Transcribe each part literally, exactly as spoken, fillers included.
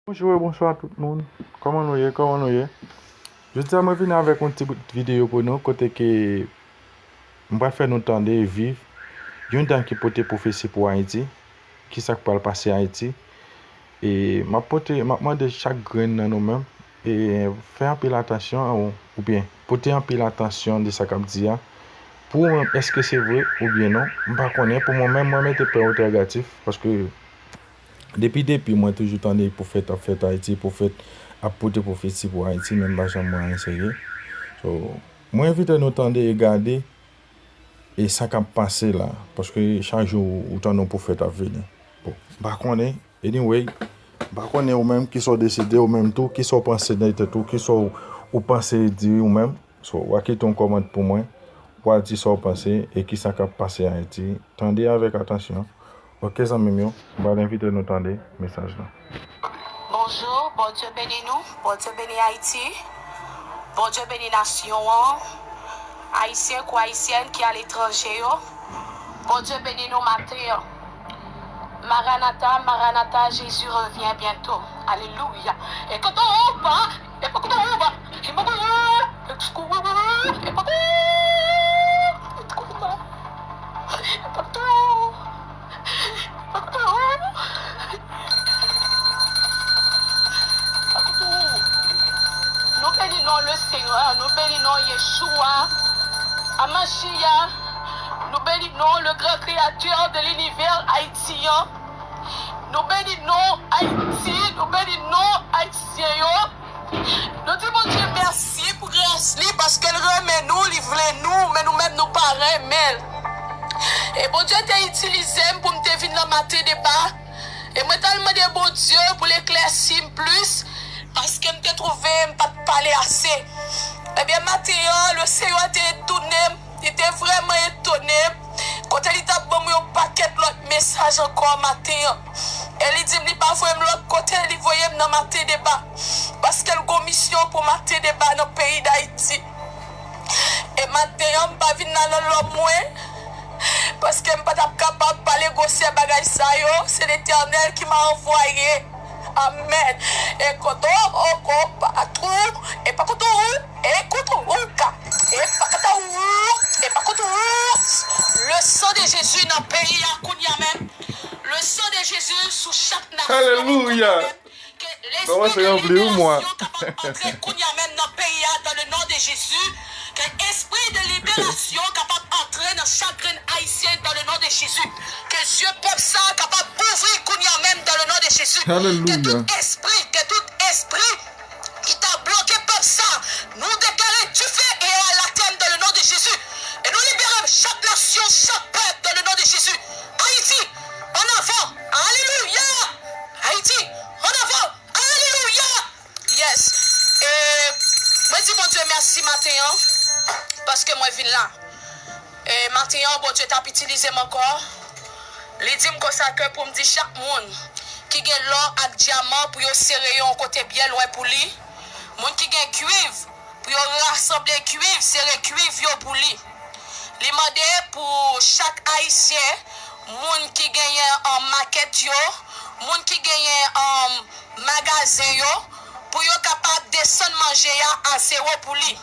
Bonjou e bonswa tout moun. Kòman nou ye? Kòman nou ye? Jodi a mwen vini avèk yon ti bout videyo pou nou kote ke m pral fè nou tande e viv yon tan ki pote pwofesi pou Ayiti, kisa k pral pase Ayiti. E m ap pote, m ap mande chak grenn nan nou menm e fè anpil atansyon ou, oubyen pote anpil atansyon de sa k ap di a. Pou ou menm, èske se vre oubyen non? M pa konnen. Pou mwen menm, mwen mete pwen entèwogatif paske depi, depi mwen toujou tande pwofèt ap fèt Ayiti, pwofèt ap pote pwofesi pou Ayiti, men m pa janm wè anyen serye. So, mwen envite nou tande e gade e sa k ap pase la, paske chak jou ou tande yon pwofèt ap vini. Bon, m pa konnen, anyway, m pa konnen ou menm kisa w deside, ou menm tou, kisa w panse nan tèt ou, kisa w, ou panse di ou menm. So, w a kite yon kòmantè pou mwen, w a di sa w panse e kisa k ap pase Ayiti. Tande avèk atansyon. Oke, zanmi m yo, m pral envite nou tande mesaj la. Bonjou, Bondye beni nou, Bondye beni Ayiti, Bondye beni nasyon an, Ayisyen kou Ayisyèn ki aletranje yo, Bondye beni nou maten an. Maranata, Maranata, Jésus revient bientôt. Alelouya. E kote ou pa, e pa kote ou pa, e pa kote ou, e pa kote ou, e pa kote ou. Nou beni non le Seigneur, nou beni non Yeshua, Amashia, nou beni non le grand créateur de l'univers haïtien. Nou beni non Ayiti, nou beni non Ayisyen yo. Nou di Bondye mèsi pou gras li, paske l renmen nou, li vle nou, men nou menm nou pa renmen l. E Bondye te itilize m pou m te vin nan Maten Deba. E mwen t al mande Bondye pou l eklèsi m plis, paske m te twouve m pa t pale ase. Ebyen, maten an, Lesenyè te etone m, li te vrèman etone m, kote li t ap ban m yon pakèt lòt mesaj ankò maten an. E li di m li pa voye m lòt kote, li voye m nan Maten Deba, paske l gon misyon pou Maten Deba nan peyi Dayiti. E maten an, m pa vin nan lòm mwen, paske m pa t ap kapab pale gwosè bagay sa yo. Se Letènèl ki m a anvwaye. Amèn. E koto oko patou, e pa koto ou, e koto ou ka, e pa kata ou, e pa koto ou. Le sang de Jésus nan peyi a kounye a menm. Le sang de Jésus sou chak nasyon kounye a menm. Ke lespri de liberasyon kapab antre kounye a menm nan peyi a, dans le nom de Jésus. Ke espri de liberasyon kapab antre nan chak grenn Ayisyen, dans le nom de Jésus. Ke zye pèp sa a kapab ouvri kounye a menm, dans le nom de Jésus. Ke tout espri, ke tout espri ki ta bloke pèp sa, nou deklare dife e a la tèn dans le nom de Jésus. E nou libere chak nasyon, chak pèp dans le nom de Jésus. Ayiti, an avan. Alelouya. Ayiti, an avan. Alelouya. Yes. E mwen di Bondye mèsi maten an, paske mwen vin la. E maten an, Bondye t ap itilize m ankò. Li di m konsa ke pou m di chak moun ki gen lò ak dyaman pou yo sere yo yon kote byen lwen pou li. Moun ki gen kwiv, pou yo rasanble kwiv, sere kwiv yo pou li. Li mande pou chak Ayisyen, moun ki genyen, um, makèt yo, moun ki genyen, um, magazen yo, pou yo kapab desann manje a a zewo pou li.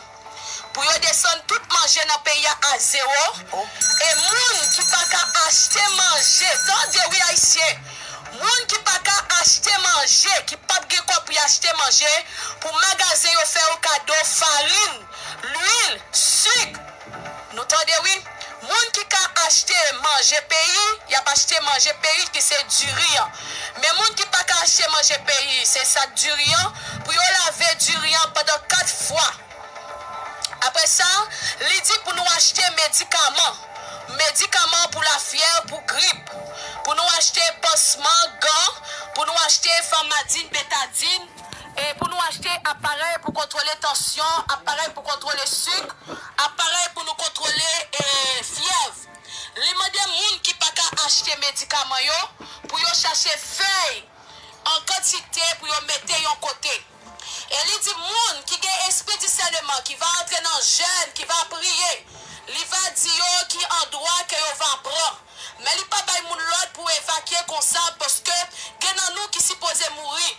Pou yo desann tout manje nan peyi a a zewo. E moun ki pa ka achte manje, tande wi Ayisyen, moun ki pa ka achte manje, ki p ap gen kòb pou y achte manje, pou magazen yo fè yo kado farin, lwil, sik. Nou tande wi. Moun ki ka achte manje peyi, y ap achte manje peyi ki se diri an. Men moun ki pa ka achte manje peyi, se sak diri an, pou yo lave diri an pandan kat fwa. Apre sa, li di pou nou achte medikaman. Medikaman pou lafyèv, pou grip. Pou nou achte pansman, gan, pou nou achte famadin, betadin, e pou nou achte aparèy pou kontwole tansyon, aparèy pou kontwole sik, aparèy pou nou kontwole, e, fyèv. Li mande moun ki pa ka achte medikaman yo pou yo chache fèy an kantite pou yo mete yon kote. E li di moun ki gen espri disèneman, ki va antre nan jèn, ki va priye, li va di yo ki andwa ke yo va pran. Men li pa bay moun lòd pou evakye konsa, paske gen nan nou ki sipoze mouri.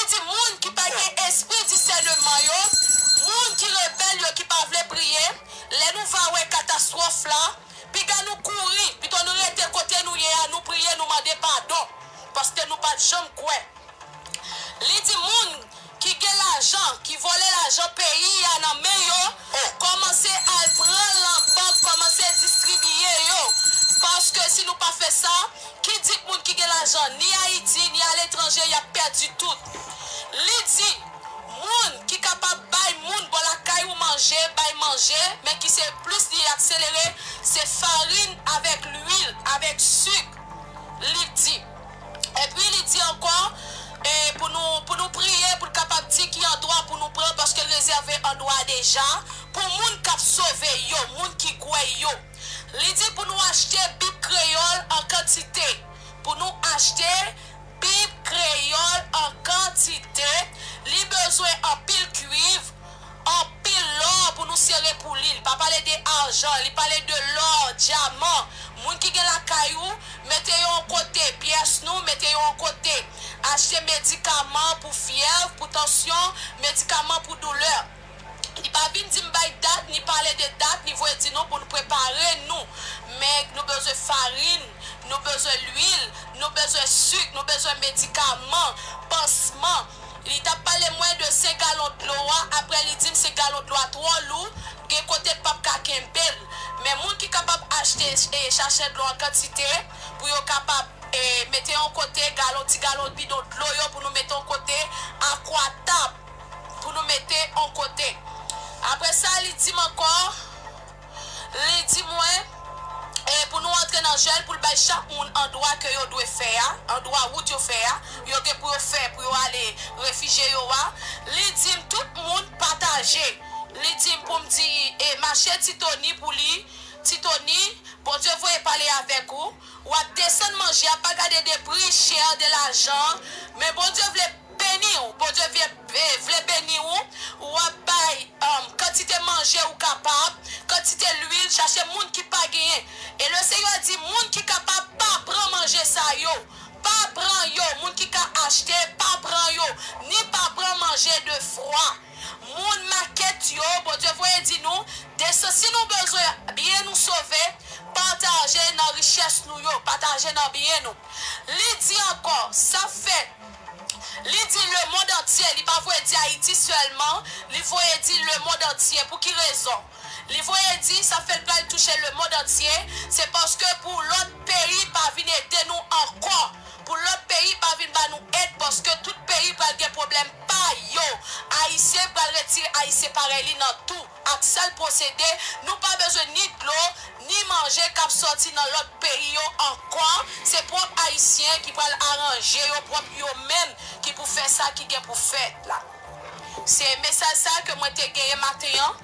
Di moun ki pa gen espri disèneman yo, moun ki rebèl yo, ki pa vle priye, lè nou va wè katastwòf la, piga nou kouri, pito nou rete kote nou ye a, nou priye, nou mande padon, paske nou pa t janm kwè. Li di moun ki gen lajan, ki vòlè lajan peyi a nan men yo, kòmanse al pran nan bank, kòmanse distribiye yo. Paske si nou pa fè sa, ki di k moun ki gen lajan ni Ayiti, ni aletranje, y ap pèdi tout. Li di, moun ki kapab bay moun bò lakay ou manje, bay manje, men ki se plis li akselere, se farin avèk lwil, avèk sik, li di. Epi li di ankò, e, pou nou, pou nou priye, pou l kapab di ki andwa pou nou pran, paske l rezève andwa deja pou moun k ap sove yo, moun ki kwè yo. Li di pou nou achte Bib kreyòl an kantite. Pou nou achte Bib kreyòl an kantite. Li bezwen anpil kuiv, anpil lò pou nou sere pou li. Li pa pale de ajan, li pale de lò, dyaman. Moun ki gen lakay ou, mete yo yon kote, pyès nou, mete yo yon kote. Achte medikaman pou fyèv, pou tansyon, medikaman pou doulè. Li pa vin di m bay dat, ni pale de dat, li voye di nou pou nou prepare nou. Men nou bezwen farin, nou bezwen lwil, nou bezwen sik, nou bezwen medikaman, pansman. Li t ap pale mwen de senk galon dlo a, apre li di m senk galon dlo a twò lou, gen kote l p ap ka kenbe l. Men moun ki kapab achte, e, sachè dlo an kantite, pou yo kapab, e, mete yon kote, galon, ti galon bidon dlo yo pou nou mete yon kote, akwatab pou nou mete yon kote. Apre sa, li di m ankò, li di mwen, e, pou nou antre nan jèl, pou l bay chak moun andwa ke yo dwe fè a, andwa wout yo fè a, yo gen pou yo fè, pou yo ale refijye yo a. Li di m tout moun pataje. Li di m pou m di, e, mache Ti Toni pou li, Ti Toni, Bondye voye pale avèk ou. W ap desann manje a, pa gade de pri chè de lajan, men Bondye vle beni w. Bondye vle, vle beni w. W ap bay, um, kantite manje ou kapab, kantite lwil, chache moun ki pa genyen. E Lesenyè di, moun ki kapab, pa pran manje sa yo. Pa pran yo. Moun ki ka achte, pa pran yo. Ni pa pran manje de fwa. Moun makèt yo, Bondye voye di nou, desann, si nou bezwen byen nou sove, pataje nan richès nou yo, pataje nan byen nou. Li di ankò, sa fèt. Li di lemond antye, li pa voye di Ayiti sèlman, li voye di lemond antye. Pou ki rezon? Li voye di, sa fè l pral touche lemond antye, se paske pou lòt peyi pa vin ede nou ankò, pou lòt peyi pa vin ba nou èd, paske tout peyi pral gen pwoblèm pa yo. Ayisyen pral retire Ayisyen parèy li nan tou ak sa l posede. Nou pa bezwen ni dlo, ni manje k ap sòti nan lòt peyi yo ankò. Se pwòp Ayisyen ki pral aranje yo pwòp yo menm ki pou fè sa ki gen pou fèt la. Se mesaj sa ke mwen te genyen maten an,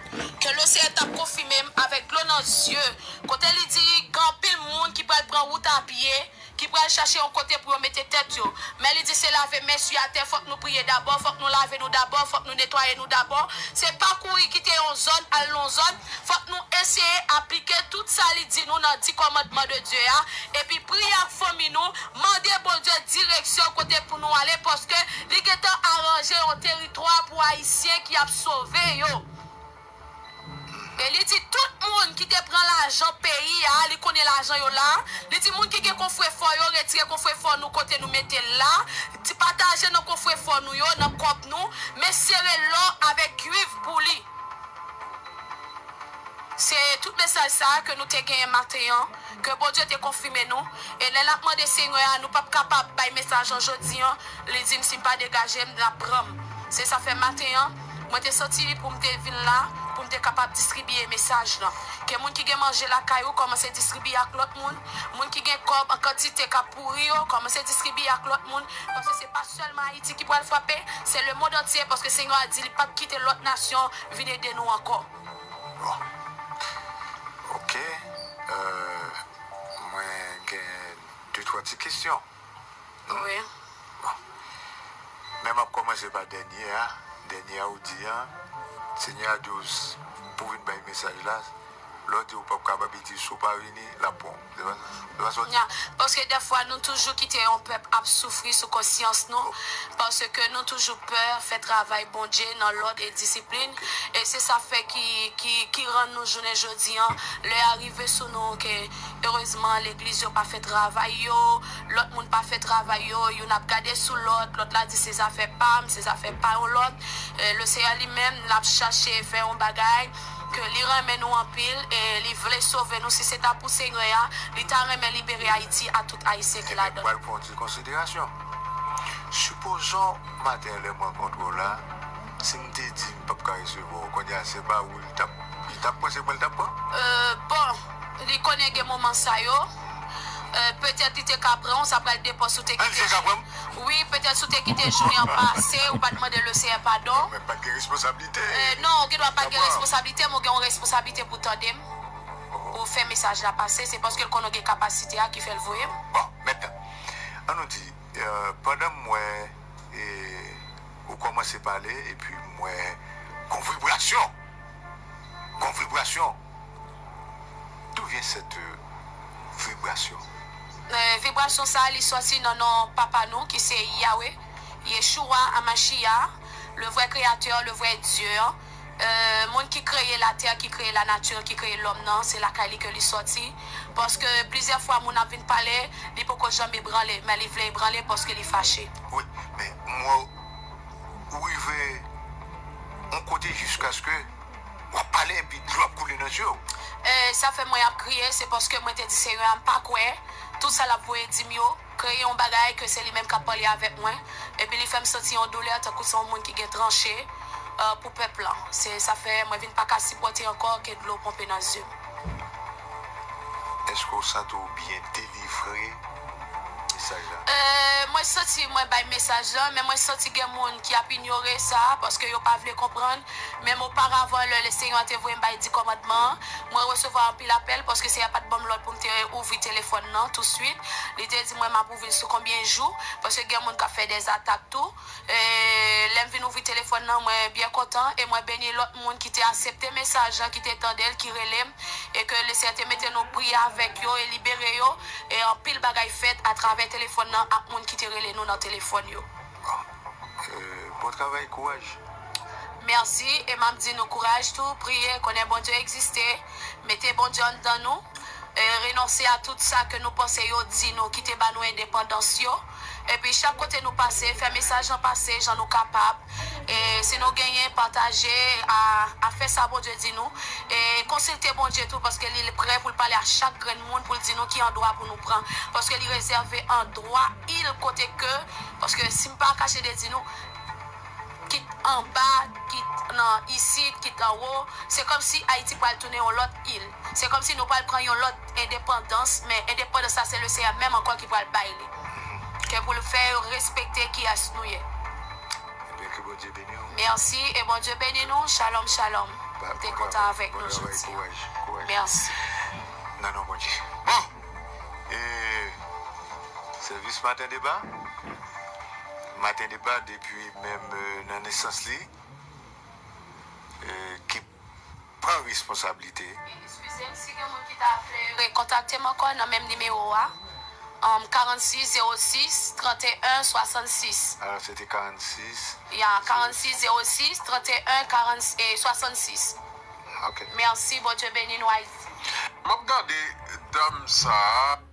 ke Lesenyè t ap konfime m avèk dlo nan zye, kote li di gen anpil moun ki pral pran wout a pye, ki pral chache yon kote pou yo mete tèt yo. Men li di se lave men sou atè, fòk nou priye dabò, fòk nou lave nou dabò, fòk nou netwaye nou dabò. Se pa kouri kite yon zòn al nan yon zòn, fòk nou eseye aplike tout sa li di nou nan di kòmandman de Dye a, epi priye ak fanmi nou, mande Bondye direksyon kote pou nou ale, paske li gentan aranje yon teritwa pou Ayisyen ki ap sove yo. E li di tout moun ki te pran lajan peyi a, li konnen lajan yo la. Li di moun ki gen kofrefò yo, retire kofrefò nou kote nou mete l la. Di pataje nan kofrefò nou yo, nan kòb nou, men sere lò avèk kuiv pou li. Se tout mesaj sa a ke nou te genyen maten an, ke Bondye te konfime nou. E lè l ap mande Senyè a, nou p ap kapab bay mesaj an jodi an, li di m si m pa degaje m, l ap pran m. Se sa fè maten an, mwen te santi pou m te vin la, pou m te kapab distribiye mesaj lan. Ke moun ki gen manje lakay ou, kòmanse distribiye ak lòt moun. Moun ki gen kòb an kantite k ap pouri yo, kòmanse distribiye ak lòt moun. Paske se pa sèlman Ayiti ki pral frape, se lemond antye, paske Senyè a di li p ap kite lòt nasyon vin ede nou ankò. Bon. Ok. Euh, mwen gen de twa ti kesyon. Wi. Bon. Men m ap kòmanse pa dènye a. Dènye a ou di an, Senyè a di w s- pou vin bay mesaj la, Lè w di ou p ap kapab itilize, si w pa vini, l ap pran w. Se pa, se pa sa w di? Nya, paske dèfwa nou toujou kite yon pèp ap soufri sou konsyans nou, paske nou toujou pè fè travay Bondye nan lòd e disiplin. E se sa fè ki, ki, ki rann nou jounen jodi an, lè a rive sou nou ke, erezman, legliz yo pa fè travay yo, lòt moun pa fè travay yo, youn ap gade sou lòt, lòt la di se zafè pa m, se zafè pa yon lòt. E Leseyè li menm, l ap chache fè yon bagay ke li renmen nou anpil e li vle sove nou. Si se ta pou Senyè a, li ta renmen libere Ayiti a tout Ayisyen ki ladan l. Ebyen, m pral pran yon ti konsiderasyon. Sipozon maten lè m rankontre w la, si m te di m p ap ka resevwa w, kounye a se pa ou li t ap, li t ap pran, se mwen li t ap pran? Euh, bon, li konnen gen moman sa yo. Euh, petèt li te ka pran w, sa pral depann si w te kite. Ah, li te ka pran m? Wi, petèt si w te kite jounen an pase, ou pa t mande Leseyè padon. Men pa t gen responsablite. Euh, non, ou gen dwa pa t gen responsablite, men ou gen yon responsablite pou tande m, pou fè mesaj la pase. Se paske l konnen w gen kapasite a ki fè l voye m. Bon, mentnan, ann nou di, euh, pandan m wè, e, ou kòmanse pale, epi m wè gon vibrasyon. Gon vibrasyon. D'où vient cette, euh, vibration? Euh, vibrasyon sa a, li sòti nan non Papa nou, ki se Yahweh, Yeshua Hamashiach, le vrai créateur, le vrai Dieu. Euh, moun ki kreye latè, ki kreye lanati, ki kreye lòm nan, se lakay li ke li sòti. Paske plizyè fwa moun ap vin pale, li poko janm ebranle, men li vle ebranle paske li fache. Wi, men m wè w, ou rive yon kote jiskaske w ap pale epi dlo ap koule nan je w. E sa fè mwen ap kriye, se paske mwen te di Senyè a, m pa kwè tout sa l ap voye di m yo, kreye yon bagay ke se li menm k ap pale avèk mwen, epi li fè m santi yon doulè tankou se yon moun ki gen tranche, euh, pou pèp lan. Se sa fè mwen vin pa ka sipòte ankò ke dlo ponpe nan zye m. Èske w santi w byen delivre mesaj la? Euh, mwen santi mwen bay mesaj lan, men mwen santi gen moun ki ap inyore sa paske yo pa vle konprann. Menm oparavan, lè Lesenyè te voye m bay di kòmandman an, mwen resevwa anpil apèl paske Senyè a pa t ban m lòd pou m te ouvri telefòn nan touswit. Li te di mwen m ap ouvri l sou konbyen jou, paske gen moun k ap fè dèzatak tou. E lè m vin ouvri telefòn nan, mwen byen kontan e mwen beni lòt moun ki te aksepte mesaj lan, ki te tande l, ki rele m, e ke Lesenyè te mete nou priye avèk yo e libere yo, e anpil bagay fèt atravè telefòn nan ak moun ki te rele nou nan telefòn yo. Bon. Euh, bon travay, kouraj. Mèsi, e m ap di nou kouraj tou, priye, konnen Bondye egziste, mete Bondye anndan nou, e renonse a tout sa ke nou panse yo di nou ki te ba nou endepandans yo. Epi chak kote nou pase, fè mesaj lan pase jan nou kapab. E si nou genyen, pataje, a, a fè sa Bondye di nou. E konsilte Bondye tou, paske li prè pou l pale a chak grenn moun, pou l di nou ki andwa pou nou pran. Paske li rezève andwa il kote ke, paske si m pa kache de di nou, kit anba, kit nan isit, kit anwo, se kòmsi Ayiti pral tounen yon lòt il. Se kòmsi nou pral pran yon lòt endepandans, men endepandans sa se Lesenyè menm ankò ki pral bay li. Ke pou l fè yo respekte kiyès nou ye. Ebyen, ke Bondye beni w. Mèsi, e Bondye beni nou. Shalom, shalom. M te kontan avèk nou jodi a. Mèsi. Nan non Bondye. Bon, e sèvis Maten Deba. Maten Deba depi menm, euh, nan nesans li, euh, ki pran responsablite. Eskize m, si gen moun ki ta vle rekontakte m ankò nan menm nimewo a, um, karannsis zewo sis tranteyen swasannsis. Alò, se te karannsis. Ya, karannsis zewo sis tranteyen karannsis, e swasannsis. Ok. Mèsi, Bondye beni nou, Ayiti. M ap gade dam sa a.